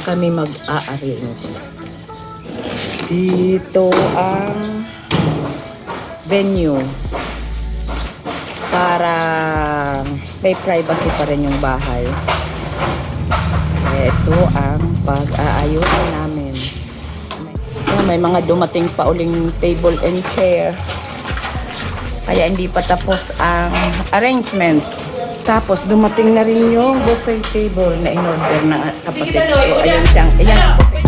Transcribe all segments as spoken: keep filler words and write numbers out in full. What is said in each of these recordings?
Kami mag-a-arrange. Dito ang venue para may privacy pa rin yung bahay. Ito ang pag-aayusan namin. Ayan, may mga dumating pa uling table and chair. Kaya hindi pa tapos ang arrangement. Tapos dumating na rin yung buffet table na in-order ng kapatid ko. Ayan siyang, ayan ang buffet.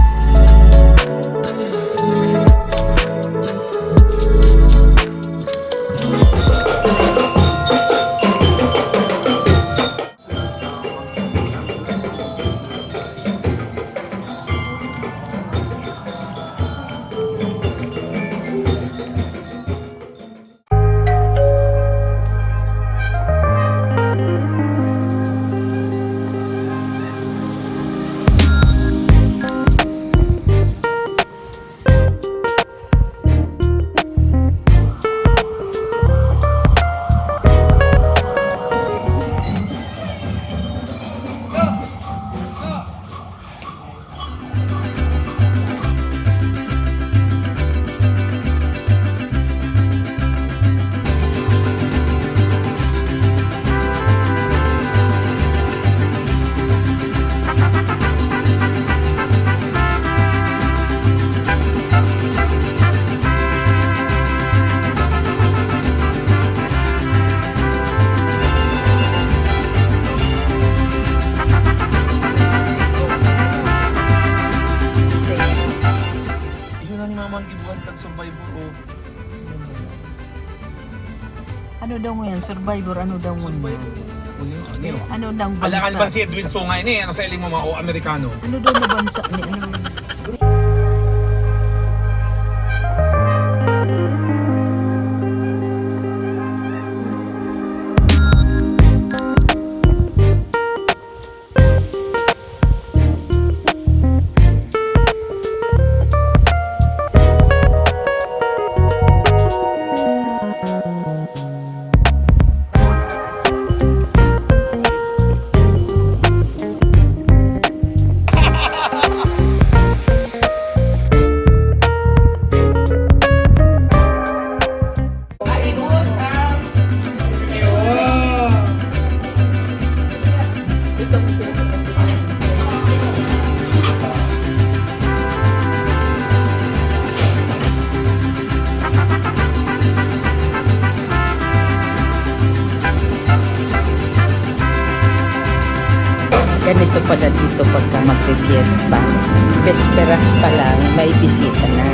Iyo na ni Mama ang gibuhat kag Survivor, oh. Ano daw ngunyan? Survivor, ano daw ngunyan? Survivor. Ano yun? Ano yun? Ano daw bansa? Alangan ba si Edwin Sunga ini? Ano sa iling mo, mga o Amerikano? Ano daw na bansa ni ano? Ganito pala dito pagka magfi-fiesta. Besperas pa lang, may bisita na.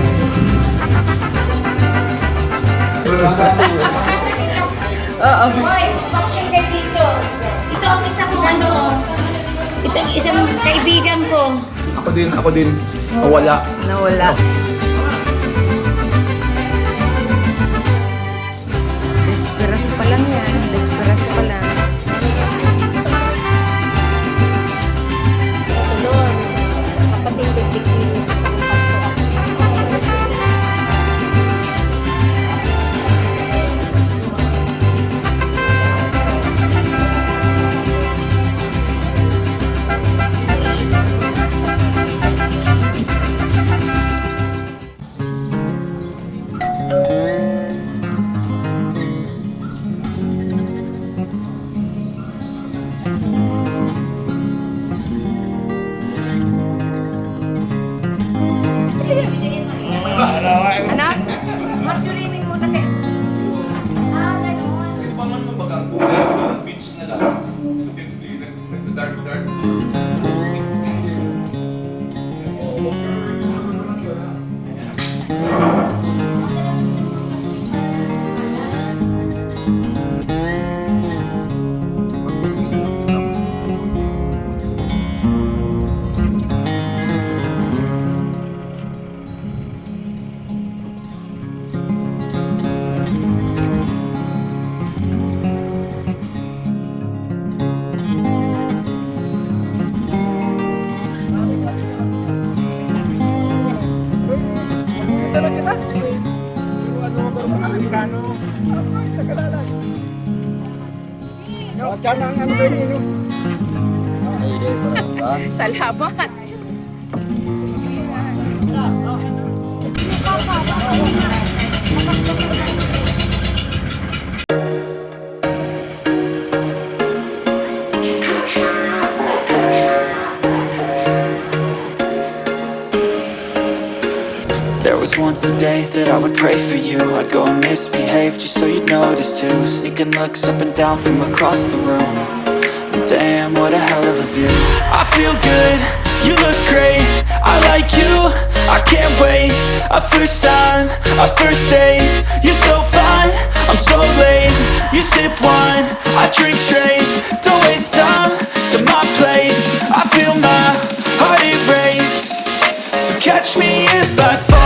Oo. Hoy, bakasyon kayo dito. Ito ang isang ano, ito ang isang kaibigan ko. Ako din, ako din. Nawala. Nawala. Desperas pa lang yan. Desperas pa lang. Kapatid ko, Anak? Mas surimin mo na kayo. Ah, ganun. Paman mo bagang beach na lang. Dark, dark. Salamat. There was once a day that I would pray for you. I'd go and misbehave just so you'd notice too. Sneaking looks up and down from across the room. And damn, what a hell of a view. I feel good, you look great. I like you, I can't wait. A first time, a first date. You're so fine, I'm so late. You sip wine, I drink straight. Don't waste time to my place. I feel my heart erase. So catch me if I fall.